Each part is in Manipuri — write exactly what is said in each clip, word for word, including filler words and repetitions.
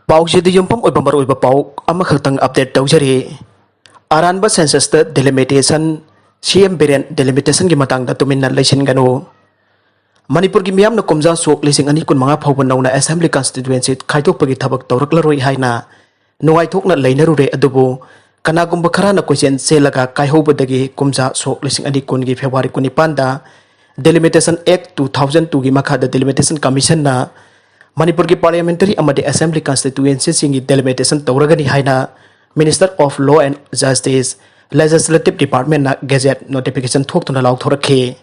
ꯄꯥꯎꯁꯤꯗ ꯌꯨꯝꯐꯝ ꯑꯣꯏꯕ ꯃꯔꯨꯑꯣꯏꯕ ꯄꯥꯎ ꯑꯃꯈꯛꯇꯪ ꯑꯞꯗꯦꯠ ꯇꯧꯖꯔꯤ꯫ ꯑꯔꯥꯟꯕ ꯁꯦꯟꯁꯁꯇ ꯗꯤꯂꯤꯃꯤꯇꯦꯁꯟ, ꯁꯤ ꯑꯦꯝ ꯕꯤꯔꯦꯟ ꯗꯤꯂꯤꯃꯤꯇꯦꯁꯟꯒꯤ ꯃꯇꯥꯡꯗ ꯇꯨꯃꯤꯟꯅ ꯂꯩꯁꯤꯟꯒꯅꯨ꯫ ꯃꯅꯤꯄꯨꯔꯒꯤ ꯃꯤꯌꯥꯝꯅ ꯀꯨꯝꯖꯥ ꯁꯣꯛ ꯂꯤꯁꯤꯡ ꯑꯅꯤ ꯀꯨꯟꯃꯉꯥ ꯐꯥꯎꯕ ꯅꯧꯅ ꯑꯦꯁꯦꯝꯕ꯭ꯂꯤ ꯀꯟꯁꯇꯤꯇ꯭ꯌꯨꯑꯦꯟꯁꯤ ꯈꯥꯏꯗꯣꯛꯄꯒꯤ ꯊꯕꯛ ꯇꯧꯔꯛꯂꯔꯣꯏ ꯍꯥꯏꯅ ꯅꯨꯡꯉꯥꯏꯊꯣꯛꯅ ꯂꯩꯅꯔꯨꯔꯦ꯫ ꯑꯗꯨꯕꯨ ꯀꯅꯥꯒꯨꯝꯕ ꯈꯔꯅ ꯀꯣꯏꯆꯦꯟ ꯆꯦꯜꯂꯒ ꯀꯥꯏꯍꯧꯕꯗꯒꯤ ꯀꯨꯝꯖꯥ ꯁꯣꯛ ꯂꯤꯁꯤꯡ ꯑꯅꯤ ꯀꯨꯟꯒꯤ ꯐꯦꯕ꯭ꯔꯨꯋꯥꯔꯤ ꯀꯨꯟꯅꯤꯄꯥꯟꯗ ꯗꯤꯂꯤꯃꯤꯇꯦꯁꯟ ꯑꯦꯛ ꯇꯨ ꯊꯥꯎꯖꯟ ꯇꯨꯒꯤ ꯃꯈꯥꯗ ꯗꯤꯂꯤꯃꯤꯇꯦꯁꯟ ꯀꯃꯤꯁꯟꯅ ꯃꯅꯤꯄꯨꯔꯒꯤ ꯄꯥꯔꯂꯤꯌꯥꯃꯦꯟꯇꯔꯤ ꯑꯃꯗꯤ ꯑꯦꯁꯦꯝꯕ꯭ꯂꯤ ꯀꯟꯁꯇꯤꯇ꯭ꯌꯨꯑꯦꯟꯁꯤꯁꯤꯡꯒꯤ ꯗꯤꯂꯤꯃꯤꯇꯦꯁꯟ ꯇꯧꯔꯒꯅꯤ ꯍꯥꯏꯅ Minister of Law and Justice, Legislative Departmentꯅ ꯒꯦꯖꯦꯠ ꯅꯣꯇꯤꯐꯤꯀꯦꯁꯟ ꯊꯣꯛꯇꯨꯅ ꯂꯥꯎꯊꯣꯔꯛꯈꯤ꯫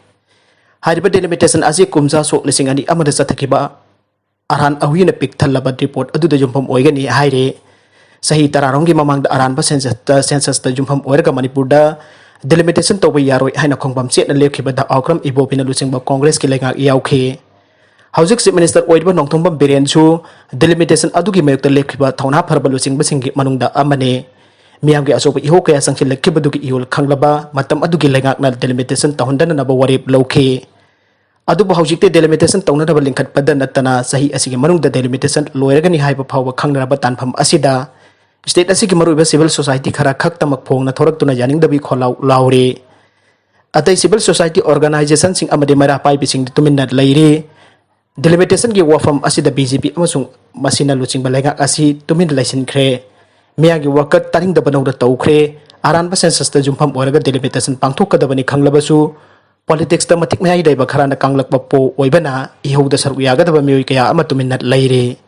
ꯍꯥꯏꯔꯤꯕ ꯗꯤꯂꯤꯃꯤꯇꯦꯁꯟ ꯑꯁꯤ ꯀꯨꯝꯖꯥ ꯁꯣꯛ ꯂꯤꯁꯤꯡ ꯑꯅꯤ ꯑꯃꯗ ꯆꯠꯊꯈꯤꯕ ꯑꯔꯥꯟ ꯑꯍꯨꯏꯅ ꯄꯤꯛ ꯊꯜꯂꯕ ꯔꯤꯄꯣꯔꯠ ꯑꯗꯨꯗ ꯌꯨꯝꯐꯝ ꯑꯣꯏꯒꯅꯤ ꯍꯥꯏꯔꯤ꯫ ꯆꯍꯤ ꯇꯔꯥꯔꯣꯝꯒꯤ ꯃꯃꯥꯡꯗ ꯑꯔꯥꯟꯕ ꯁꯦꯟꯁꯁꯇ, ꯁꯦꯟꯁꯁꯇ ꯌꯨꯝꯐꯝ ꯑꯣꯏꯔꯒ ꯃꯅꯤꯄꯨꯔꯗ ꯗꯤꯂꯤꯃꯤꯇꯦꯁꯟ ꯇꯧꯕ ꯌꯥꯔꯣꯏ ꯍꯥꯏꯅ ꯈꯣꯡꯕꯝ ꯆꯦꯠꯅ ꯂꯦꯞꯈꯤꯕ ꯗꯥ ꯑꯧꯀ꯭ꯔꯝ ꯏꯕꯣꯕꯤꯅ ꯂꯨꯆꯤꯡꯕ ꯀꯣꯡꯒ꯭ꯔꯦꯁꯀꯤ ꯂꯩꯉꯥꯛ ꯌꯥꯎꯈꯤ꯫ ꯍꯧꯖꯤꯛ ꯆꯤꯐ ꯃꯤꯅꯤꯁꯇꯔ ꯑꯣꯏꯔꯤꯕ ꯅꯣꯡꯊꯣꯝꯕꯝ ꯕꯤꯔꯦꯟꯁꯨ ꯗꯤꯂꯤꯃꯤꯇꯦꯁꯟ ꯑꯗꯨꯒꯤ ꯃꯥꯌꯣꯛꯇ ꯂꯦꯞꯈꯤꯕ ꯊꯧꯅꯥ ꯐꯔꯕ ꯂꯨꯆꯤꯡꯕꯁꯤꯡꯒꯤ ꯃꯅꯨꯡꯗ ꯑꯃꯅꯤ꯫ ꯃꯤꯌꯥꯝꯒꯤ ꯑꯆꯧꯕ ꯏꯍꯧ ꯀꯌꯥ ꯆꯪꯁꯤꯜꯂꯛꯈꯤꯕꯗꯨꯒꯤ ꯏꯍꯨꯜ ꯈꯪꯂꯕ ꯃꯇꯝ ꯑꯗꯨꯒꯤ ꯂꯩꯉꯥꯛꯅ ꯗꯤꯂꯤꯃꯤꯇꯦꯁꯟ ꯇꯧꯍꯟꯗꯅꯕ ꯋꯥꯔꯦꯞ ꯂꯧꯈꯤ꯫ ꯑꯗꯨꯕꯨ ꯍꯧꯖꯤꯛꯇꯤ ꯗꯤꯂꯤꯃꯤꯇꯦꯁꯟ ꯇꯧꯅꯅꯕ ꯂꯤꯡꯈꯠꯄꯗ ꯅꯠꯇꯅ ꯆꯍꯤ ꯑꯁꯤꯒꯤ ꯃꯅꯨꯡꯗ ꯗꯤꯂꯤꯃꯤꯇꯦꯁꯟ ꯂꯣꯏꯔꯒꯅꯤ ꯍꯥꯏꯕ ꯐꯥꯎꯕ ꯈꯪꯅꯔꯕ ꯇꯥꯟꯐꯝ ꯑꯁꯤꯗ ꯁ꯭ꯇꯦꯠ ꯑꯁꯤꯒꯤ ꯃꯔꯨꯑꯣꯏꯕ ꯁꯤꯚꯤꯜ ꯁꯣꯁꯥꯏꯇꯤ ꯈꯔ ꯈꯛꯇꯃꯛ ꯐꯣꯡꯅ ꯊꯣꯔꯛꯇꯨꯅ ꯌꯥꯅꯤꯡꯗꯕꯒꯤ ꯈꯣꯜꯂꯥꯎ ꯂꯥꯎꯔꯤ꯫ ꯑꯇꯩ ꯁꯤꯚꯤꯜ ꯁꯣꯁꯥꯏꯇꯤ ꯑꯣꯔꯒꯅꯥꯏꯖꯦꯁꯟꯁꯤꯡ ꯑꯃꯗꯤ ꯃꯩꯔꯥ ꯄꯥꯏꯕꯤꯁꯤꯡꯗꯤ ꯇꯨꯃꯤꯟꯅ ꯂꯩꯔꯤ꯫ ꯗꯤꯂꯤꯃꯤꯇꯦꯁꯟꯒꯤ ꯋꯥꯐꯝ ꯑꯁꯤꯗ ꯕꯤ ꯖꯦ ꯄꯤ ꯑꯃꯁꯨꯡ ꯃꯁꯤꯅ ꯂꯨꯆꯤꯡꯕ ꯂꯩꯉꯥꯛ ꯑꯁꯤ ꯇꯨꯃꯤꯟꯅ ꯂꯩꯁꯤꯟꯈ꯭ꯔꯦ꯫ ꯃꯤꯌꯥꯝꯒꯤ ꯋꯥꯀꯠ ꯇꯥꯅꯤꯡꯗꯕ ꯅꯧꯅ ꯇꯧꯈ꯭ꯔꯦ꯫ ꯑꯔꯥꯟꯕ ꯁꯦꯟꯁꯁꯇ ꯌꯨꯝꯐꯝ ꯑꯣꯏꯔꯒ ꯗꯤꯂꯤꯃꯤꯇꯦꯁꯟ ꯄꯥꯡꯊꯣꯛꯀꯗꯕꯅꯤ ꯈꯪꯂꯕꯁꯨ, ꯄꯣꯂꯤꯇꯤꯛꯁꯇ ꯃꯇꯤꯛ ꯃꯌꯥꯏ ꯂꯩꯕ ꯈꯔꯅ ꯀꯥꯡꯂꯛꯄ ꯄꯣ ꯑꯣꯏꯕꯅ ꯏꯍꯧꯗ ꯁꯔꯨꯛ ꯌꯥꯒꯗꯕ ꯃꯤꯑꯣꯏ ꯀꯌꯥ ꯑꯃ ꯇꯨꯃꯤꯟꯅ ꯂꯩꯔꯦ꯫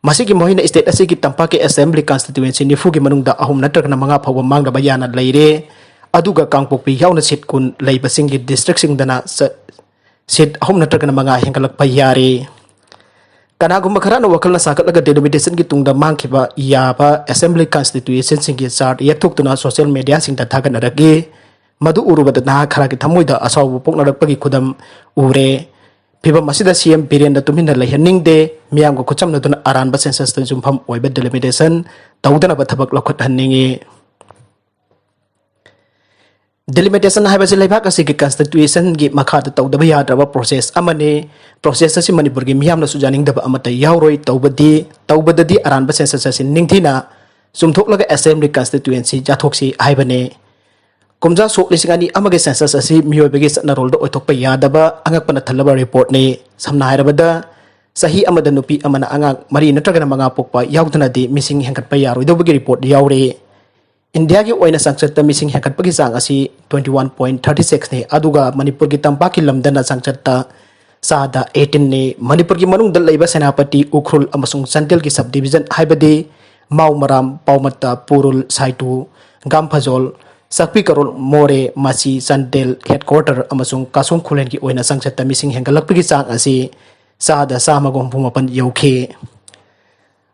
ꯃꯁꯤꯒꯤ ꯃꯈꯣꯏꯅ ꯁ꯭ꯇꯦꯠ ꯑꯁꯤꯒꯤ ꯇꯝꯄꯥꯛꯀꯤ ꯑꯦꯁꯦꯝꯕ꯭ꯂꯤ ꯀꯟꯁꯇꯤꯇ꯭ꯌꯨꯑꯦꯟꯁꯤ ꯅꯤꯐꯨꯒꯤ ꯃꯅꯨꯡꯗ ꯑꯍꯨꯝ ꯅꯠꯇ꯭ꯔꯒꯅ ꯃꯉꯥ ꯐꯥꯎꯕ ꯃꯥꯡꯅꯕ ꯌꯥꯅ ꯂꯩꯔꯦ꯫ ꯑꯗꯨꯒ ꯀꯥꯡꯄꯣꯛꯄꯤ ꯌꯥꯎꯅ ꯁꯤꯠ ꯀꯨꯟ ꯂꯩꯕꯁꯤꯡꯒꯤ ꯗꯤꯁꯇ꯭ꯔꯤꯛꯁꯤꯡꯗꯅ ꯆ-, ꯁꯤꯠ ꯑꯍꯨꯝ ꯅꯠꯇ꯭ꯔꯒꯅ ꯃꯉꯥ ꯍꯦꯟꯒꯠꯂꯛꯄ ꯌꯥꯔꯦ꯫ ꯀꯅꯥꯒꯨꯝꯕ ꯈꯔꯅ ꯋꯥꯈꯜꯅ ꯁꯥꯒꯠꯂꯒ ꯗꯤꯂꯤꯃꯤꯇꯦꯁꯟꯒꯤ ꯇꯨꯡꯗ ꯃꯥꯡꯈꯤꯕ ꯌꯥꯕ ꯑꯦꯁꯦꯝꯕ꯭ꯂꯤ ꯀꯟꯁꯇꯤꯇ꯭ꯌꯨꯑꯦꯟꯁꯤꯡꯒꯤ ꯆꯥꯔꯠ ꯌꯦꯛꯊꯣꯛꯇꯨꯅ ꯁꯣꯁꯤꯌꯦꯜ ꯃꯦꯗꯤꯌꯥꯁꯤꯡꯗ ꯊꯥꯒꯠꯅꯔꯛꯏ꯫ ꯃꯗꯨ ꯎꯔꯨꯕꯗ ꯅꯍꯥ ꯈꯔꯒꯤ ꯊꯃꯣꯏꯗ ꯑꯁꯥꯎꯕ ꯄꯣꯛꯅꯔꯛꯄꯒꯤ ꯈꯨꯗꯝ ꯎꯔꯦ꯫ ꯐꯤꯚꯝ ꯑꯁꯤꯗ ꯁꯤ ꯑꯦꯝ ꯕꯤꯔꯦꯟꯅ ꯇꯨꯃꯤꯟꯅ ꯂꯩꯍꯟꯅꯤꯡꯗꯦ꯫ ꯃꯤꯌꯥꯝꯒ ꯈꯨꯠꯆꯝꯅꯗꯨꯅ ꯑꯔꯥꯟꯕ ꯁꯦꯟꯁꯁꯇ ꯌꯨꯝꯐꯝ ꯑꯣꯏꯕ ꯗꯤꯂꯤꯃꯤꯇꯦꯁꯟ ꯇꯧꯗꯅꯕ ꯊꯕꯛ ꯂꯧꯈꯠꯍꯟꯅꯤꯡꯏ꯫ Delimitation ꯍꯥꯏꯕꯁꯤ ꯂꯩꯕꯥꯛ ꯑꯁꯤꯒꯤ constitution ꯒꯤ ꯃꯈꯥꯗ ꯇꯧꯗꯕ ꯌꯥꯗ꯭ꯔꯕ process ꯑꯃꯅꯤ꯫ Process ꯑꯁꯤ ꯃꯅꯤꯄꯨꯔꯒꯤ ꯃꯤꯌꯥꯝꯅꯁꯨ ꯌꯥꯅꯤꯡꯗꯕ ꯑꯃꯠꯇ ꯌꯥꯎꯔꯣꯏ꯫ ꯇꯧꯕꯗꯤ, ꯇꯧꯕꯗꯗꯤ ꯑꯔꯥꯟꯕ census ꯑꯁꯤ ꯅꯤꯡꯊꯤꯅ ꯆꯨꯝꯊꯣꯛꯂꯒ assembly constituency ꯆꯥꯊꯣꯛꯁꯤ ꯍꯥꯏꯕꯅꯤ꯫ ꯀꯨꯝꯖꯥ ꯁꯣꯛ ꯂꯤꯁꯤꯡ ꯑꯅꯤ ꯑꯃꯒꯤ census ꯑꯁꯤ ꯃꯤꯑꯣꯏꯕꯒꯤ ꯆꯠꯅꯔꯣꯜꯗ ꯑꯣꯏꯊꯣꯛꯄ ꯌꯥꯗꯕ ꯑꯉꯛꯄꯅ ꯊꯜꯂꯕ report ꯅꯤ꯫ ꯁꯝꯅ ꯍꯥꯏꯔꯕꯗ, ꯆꯍꯤ ꯑꯃꯗ ꯅꯨꯄꯤ ꯑꯃꯅ ꯑꯉꯥꯡ ꯃꯔꯤ ꯅꯠꯇ꯭ꯔꯒꯅ ꯃꯉꯥ ꯄꯣꯛꯄ ꯌꯥꯎꯗꯅꯗꯤ ꯃꯤꯁꯤꯡ ꯍꯦꯟꯒꯠꯄ ꯌꯥꯔꯣꯏꯗꯧꯕꯒꯤ report ꯌꯥꯎꯔꯤ꯫ ꯏꯟꯗꯤꯌꯥꯒꯤ ꯑꯣꯏꯅ ꯆꯥꯡꯆꯠꯇ ꯃꯤꯁꯤꯡ ꯍꯦꯟꯒꯠꯄꯒꯤ ꯆꯥꯡ ꯑꯁꯤ twenty one point thirty six ꯅꯤ, ꯑꯗꯨꯒ ꯃꯅꯤꯄꯨꯔꯒꯤ ꯇꯝꯄꯥꯛꯀꯤ ꯂꯝꯗꯅ ꯆꯥꯡꯆꯠꯇ ꯆꯥꯗ eighteen ꯅꯤ꯫ ꯃꯅꯤꯄꯨꯔꯒꯤ ꯃꯅꯨꯡꯗ ꯂꯩꯕ ꯁꯦꯅꯥꯄꯇꯤ, ꯎꯈ꯭ꯔꯨꯜ ꯑꯃꯁꯨꯡ ꯆꯥꯟꯗꯦꯜꯒꯤ subdivision, ꯍꯥꯏꯕꯗꯤ ꯃꯥꯎꯃꯔꯥꯝ, ꯄꯥꯎꯃꯠꯇ, ꯄꯨꯔꯨꯜ, ꯁꯥꯏꯇꯨ, ꯒꯥꯝꯐꯖꯣꯜ, ꯆꯥꯛꯄꯤ ꯀꯔꯣꯜ, ꯃꯣꯔꯦ, ꯃꯆꯤ, ꯆꯥꯟꯗꯦꯜ headquarter ꯑꯃꯁꯨꯡ ꯀꯥꯁꯣꯡ ꯈꯨꯂꯦꯟꯒꯤ ꯑꯣꯏꯅ ꯆꯥꯡꯆꯠꯇ ꯃꯤꯁꯤꯡ ꯍꯦꯟꯒꯠꯂꯛꯄꯒꯤ ꯆꯥꯡ ꯑꯁꯤ ꯆꯥꯗ ꯆꯥꯝꯃꯒ ꯍꯨꯝꯐꯨ ꯃꯥꯄꯟ ꯌꯧꯈꯤ꯫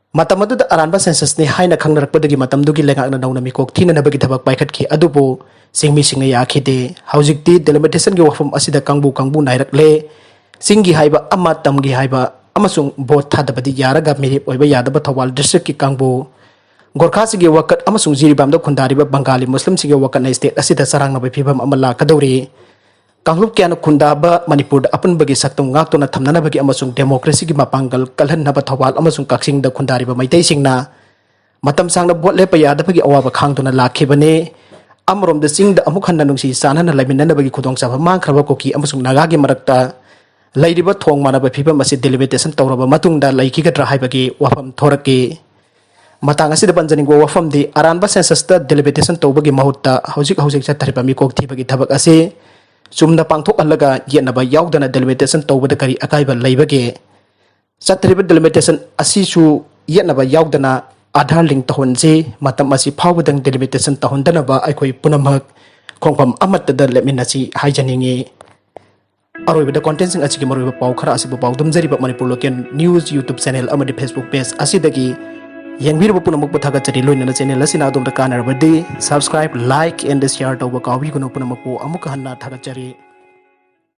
ꯃꯇꯝ ꯑꯗꯨꯗ ꯑꯔꯥꯟꯕ census ꯅꯤ ꯍꯥꯏꯅ ꯈꯪꯅꯔꯛꯄꯗꯒꯤ ꯃꯇꯝꯗꯨꯒꯤ ꯂꯩꯉꯥꯛꯅ ꯅꯧꯅ ꯃꯤꯀꯣꯛ ꯊꯤꯅꯅꯕꯒꯤ ꯊꯕꯛ ꯄꯥꯏꯈꯠꯈꯤ, ꯑꯗꯨꯕꯨ ꯆꯤꯡꯃꯤꯁꯤꯡꯅ ꯌꯥꯈꯤꯗꯦ꯫ ꯍꯧꯖꯤꯛꯇꯤ delimitation ꯒꯤ ꯋꯥꯐꯝ ꯑꯁꯤꯗ ꯀꯥꯡꯕꯨ ꯀꯥꯡꯕꯨ ꯅꯥꯏꯔꯛꯂꯦ꯫ ꯆꯤꯡꯒꯤ ꯍꯥꯏꯕ ꯑꯃ, ꯇꯝꯒꯤ ꯍꯥꯏꯕ ꯑꯃꯁꯨꯡ vote ꯊꯥꯗꯕꯗꯤ ꯌꯥꯔꯒ ꯃꯤꯔꯦꯞ ꯑꯣꯏꯕ ꯌꯥꯗꯕ ꯊꯧꯕꯥꯜ district ꯀꯤ ꯀꯥꯡꯕꯨ, ꯒꯣꯔꯈꯥꯁꯤꯡꯒꯤ ꯋꯥꯀꯠ ꯑꯃꯁꯨꯡ ꯖꯤꯔꯤꯕꯥꯝꯗ ꯈꯨꯟꯗꯥꯔꯤꯕ ꯕꯪꯒꯥꯂꯤ ꯃꯨꯁꯂꯤꯝꯁꯤꯡꯒꯤ ꯋꯥꯀꯠꯅ state ꯑꯁꯤꯗ ꯆꯔꯥꯡꯅꯕ ꯐꯤꯕꯝ ꯑꯃ ꯂꯥꯛꯀꯗꯧꯔꯤ꯫ ꯀꯥꯡꯂꯨꯞ ꯀꯌꯥꯅ ꯈꯨꯟꯗꯥꯕ ꯃꯅꯤꯄꯨꯔꯗ ꯑꯄꯨꯟꯕꯒꯤ ꯁꯛꯇꯝ ꯉꯥꯛꯇꯨꯅ ꯊꯝꯅꯅꯕꯒꯤ ꯑꯃꯁꯨꯡ democracy ꯒꯤ ꯃꯄꯥꯡꯒꯜ ꯀꯜꯍꯟꯅꯕ ꯊꯧꯕꯥꯜ ꯑꯃꯁꯨꯡ ꯀꯛꯆꯤꯡꯗ ꯈꯨꯟꯗꯥꯔꯤꯕ ꯃꯩꯇꯩꯁꯤꯡꯅ ꯃꯇꯝ ꯁꯥꯡꯅ vote ꯂꯦꯞꯄ ꯌꯥꯗꯕꯒꯤ ꯑꯋꯥꯕ ꯈꯥꯡꯗꯨꯅ ꯂꯥꯛꯈꯤꯕꯅꯤ꯫ ꯑꯃꯔꯣꯝꯗ ꯆꯤꯡꯗ ꯑꯃꯨꯛ ꯍꯟꯅ ꯅꯨꯡꯁꯤ ꯆꯥꯟꯅꯅ ꯂꯩꯃꯤꯟꯅꯅꯕꯒꯤ ꯈꯨꯗꯣꯡꯆꯥꯕ ꯃꯥꯡꯈ꯭ꯔꯕ ꯀꯨꯀꯤ ꯑꯃꯁꯨꯡ ꯅꯥꯒꯥꯒꯤ ꯃꯔꯛꯇ ꯂꯩꯔꯤꯕ ꯊꯣꯡ ꯃꯥꯟꯅꯕ ꯐꯤꯕꯝ ꯑꯁꯤ delimitation ꯇꯧꯔꯕ ꯃꯇꯨꯡꯗ ꯂꯩꯈꯤꯒꯗ꯭ꯔꯥ ꯍꯥꯏꯕꯒꯤ ꯋꯥꯐꯝ ꯊꯣꯔꯛꯈꯤ꯫ ꯃꯇꯥꯡ ꯑꯁꯤꯗ ꯄꯟꯖꯅꯤꯡꯕ ꯋꯥꯐꯝꯗꯤ, ꯑꯔꯥꯟꯕ census ꯇ delimitation ꯇꯧꯕꯒꯤ ꯃꯍꯨꯠꯇ ꯍꯧꯖꯤꯛ ꯍꯧꯖꯤꯛ ꯆꯠꯊꯔꯤꯕ ꯃꯤꯀꯣꯛ ꯊꯤꯕꯒꯤ ꯊꯕꯛ ꯑꯁꯤ ꯆꯨꯝꯅ ꯄꯥꯡꯊꯣꯛꯍꯜꯂꯒ ꯌꯦꯠꯅꯕ ꯌꯥꯎꯗꯅ delimitation ꯇꯧꯕꯗ ꯀꯔꯤ ꯑꯀꯥꯏꯕ ꯂꯩꯕꯒꯦ? ꯆꯠꯊꯔꯤꯕ delimitation ꯑꯁꯤꯁꯨ ꯌꯦꯠꯅꯕ ꯌꯥꯎꯗꯅ Aadhaar link ꯇꯧꯍꯟꯁꯤ꯫ ꯃꯇꯝ ꯑꯁꯤ ꯐꯥꯎꯕꯗꯪ delimitation ꯇꯧꯍꯟꯗꯅꯕ ꯑꯩꯈꯣꯏ ꯄꯨꯝꯅꯃꯛ ꯈꯣꯡꯐꯝ ꯑꯃꯠꯇꯗ ꯂꯦꯞꯃꯤꯟꯅꯁꯤ ꯍꯥꯏꯖꯅꯤꯡꯏ꯫ ꯑꯔꯣꯏꯕꯗ content ꯁꯤꯡ ꯑꯁꯤꯒꯤ ꯃꯔꯨꯑꯣꯏꯕ ꯄꯥꯎ ꯈꯔ ꯑꯁꯤꯕꯨ ꯄꯥꯎꯗꯝꯖꯔꯤꯕ Manipur Local News YouTube channel ꯑꯃꯗꯤ Facebook page ꯑꯁꯤꯗꯒꯤ ꯌꯦꯡꯕꯤꯔꯤꯕ ꯄꯨꯝꯅꯃꯛꯄꯨ ꯊꯥꯒꯠꯆꯔꯤ꯫ ꯂꯣꯏꯅꯅ channel ꯑꯁꯤꯅ ꯑꯗꯣꯝꯗ ꯀꯥꯟꯅꯔꯕꯗꯤ subscribe, like and share ꯇꯧꯕ ꯀꯥꯎꯕꯤꯒꯅꯨ꯫ ꯄꯨꯝꯅꯃꯛꯄꯨ ꯑꯃꯨꯛꯀ ꯍꯟꯅ ꯊꯥꯒꯠꯆꯔꯤ꯫